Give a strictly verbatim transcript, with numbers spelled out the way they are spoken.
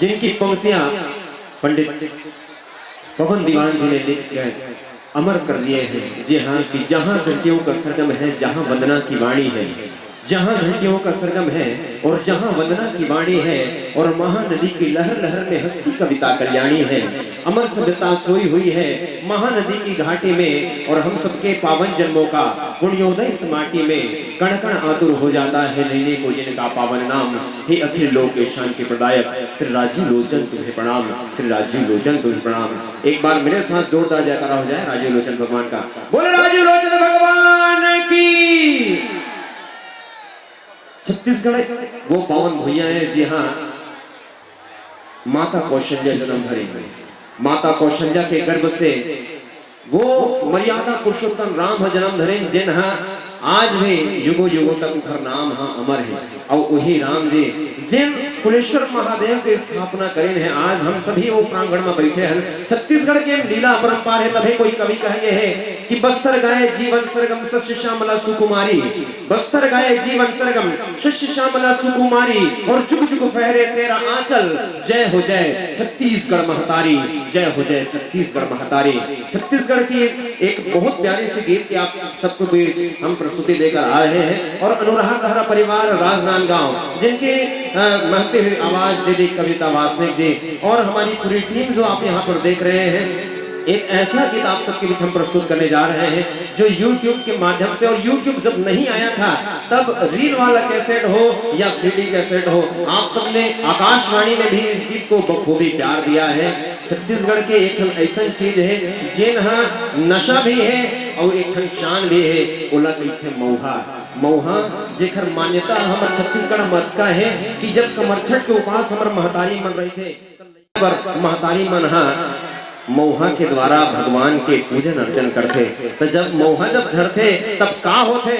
जिनकी पंक्तियां पंडित पवन दीवान जी ने लिख कर अमर कर दिए हैं। जी हाँ, कि जहाँ घंटियों का सरगम है, जहाँ वंदना की वाणी है, जहाँ घंटियों का सरगम है और जहाँ वंदना की वाणी है और महानदी की लहर लहर में हंसती कविता कल्याणी है। अमर सभ्यता सोई हुई है, महानदी की घाटी में, और हम सबके पावन जन्मों का पुण्योदय इस माटी में। कण कण आतुर हो जाता है लेने को जिनका पावन नाम। हे अखिल लोक के शांति प्रदायक श्री राजीव लोचन तुम्हें प्रणाम, श्री राजीव लोचन तुम्हें प्रणाम। एक बार मेरे साथ जोरदार जयकारा हो जाए राजीव लोचन भगवान का। बोले राजीव लोचन भगवान की। छत्तीसगढ़ वो पावन भुइयां है, जी हाँ, माता कौशल्या जन्म धरी। माता कौशल्या के गर्भ से वो मर्यादा पुरुषोत्तम राम ह जन्म धरेन, जेन ह आज भी युगो युगो तक उखर नाम ह अमर है। और वही राम जी जिन कुलेश्वर महादेव के स्थापना करेन है, आज हम सभी वो प्रांगण में बैठे हैं। छत्तीसगढ़ के लीला अपरंपार है, तभी कोई कवि कहेंगे है कि बस्तर गाए जीवन सरगम शस्य श्यामला सुकुमारी, बस्तर गाए जीवन सरगम शस्य श्यामला सुकुमारी, और जुग जुग फहरे तेरा आंचल, जय हो जय छत्तीसगढ़ महतारी, जय हो जय छत्तीसगढ़ महतारी। छत्तीसगढ़ की एक बहुत प्यारी सी गीत की आप सबको बीच हम प्रस्तुति देकर आ रहे हैं, और अनुराग लहरा परिवार राजनांदगांव, जिनके अ, महकते हुए आवाज दीदी कविता वासनिक जी और हमारी पूरी टीम जो आप यहाँ पर देख रहे हैं, एक ऐसा गीत आप सबके बीच हम प्रस्तुत करने जा रहे हैं जो YouTube के माध्यम से, और YouTube जब नहीं आया था तब रील वाला कैसेट हो या सीडी कैसेट हो, आप सबने आकाशवाणी में भी इस गीत को बखूबी प्यार दिया है। छत्तीसगढ़ के एक ठन ऐसन चीज है जेन ह नशा भी है और एक ठन शान भी है, ओला कहिथे मऊहा। मऊहा जेकर मान्यता हमर छत्तीसगढ़ म अतका है कि जब कमरछठ के उपास हमर महतारी मन रहिथे, बर महतारी मन ह मऊहा के द्वारा भगवान के पूजन अर्चन करथे। त जब मऊहा जब झरथे, तब का होथे?